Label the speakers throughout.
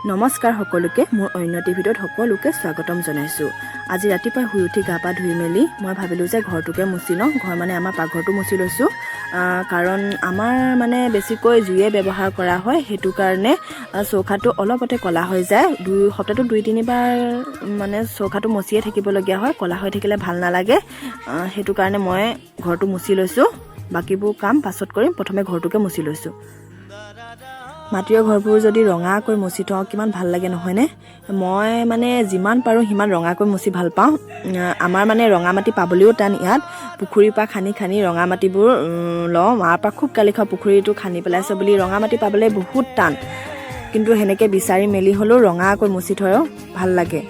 Speaker 1: নমস্কাৰ সকলোকে, মোৰ অন্য এটি ভিডিঅ'ত সকলোকে স্বাগতম জনাইছোঁ। আজি ৰাতিপুৱা শুই উঠি গা পা ধুই মেলি মই ভাবিলোঁ যে ঘৰটোকে মুচি লওঁ। ঘৰ মানে আমাৰ পাকঘৰটো মুচি লৈছোঁ, কাৰণ আমাৰ মানে বেছিকৈ জুয়ে ব্যৱহাৰ কৰা হয়। সেইটো কাৰণে চৌকাটো অলপতে ক'লা হৈ যায়। 2 সপ্তাহটো 2-3 বাৰ মানে চৌকাটো মচিয়ে থাকিবলগীয়া হয়। ক'লা হৈ থাকিলে ভাল নালাগে। সেইটো কাৰণে মই ঘৰটো মুচি লৈছোঁ। বাকীবোৰ কাম পাছত কৰিম, প্ৰথমে ঘৰটোকে মুচি লৈছোঁ। মাটিৰ ঘৰবোৰ যদি ৰঙাকৈ মচি থওঁ, কিমান ভাল লাগে, নহয়নে? মই মানে যিমান পাৰোঁ সিমান ৰঙাকৈ মচি ভাল পাওঁ। আমাৰ মানে ৰঙা মাটি পাবলৈও টান ইয়াত। পুখুৰীৰ পৰা খান্দি খান্দি ৰঙা মাটিবোৰ লওঁ। মাৰ পৰা খুব গালি খাওঁ, পুখুৰীটো খান্দি পেলাইছে বুলি। ৰঙা মাটি পাবলৈ বহুত টান, কিন্তু সেনেকৈ বিচাৰি মেলি হ'লেও ৰঙাকৈ মচি থওঁ, ভাল লাগে।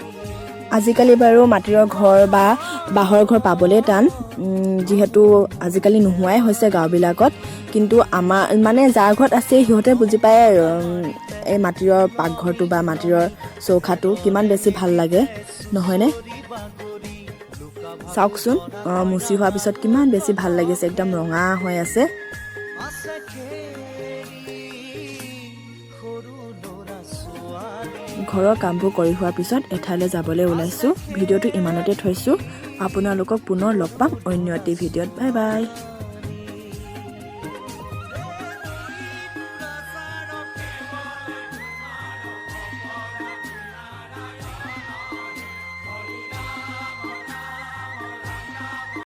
Speaker 1: আজিকালি বাৰু মাটিৰ ঘৰ বা বাঁহৰ ঘৰ পাবলৈ টান, যিহেতু আজিকালি নোহোৱাই হৈছে গাঁওবিলাকত। কিন্তু আমাৰ মানে যাৰ ঘৰত আছে, সিহঁতে বুজি পায় এই মাটিৰ পাকঘৰটো বা মাটিৰ চৌকাটো কিমান বেছি ভাল লাগে, নহয়নে? চাওকচোন, মুচি হোৱাৰ পিছত কিমান বেছি ভাল লাগিছে, একদম ৰঙা হৈ আছে।
Speaker 2: আছে খেলি সৰু ল'ৰা ছোৱালী।
Speaker 1: ঘৰৰ কামবোৰ কৰি হোৱাৰ পিছত এঠাইলৈ যাবলৈ ওলাইছোঁ। ভিডিঅ'টো ইমানতে থৈছোঁ। আপোনালোকক পুনৰ লগ পাম অন্য এটি ভিডিঅ'ত। Bye bye.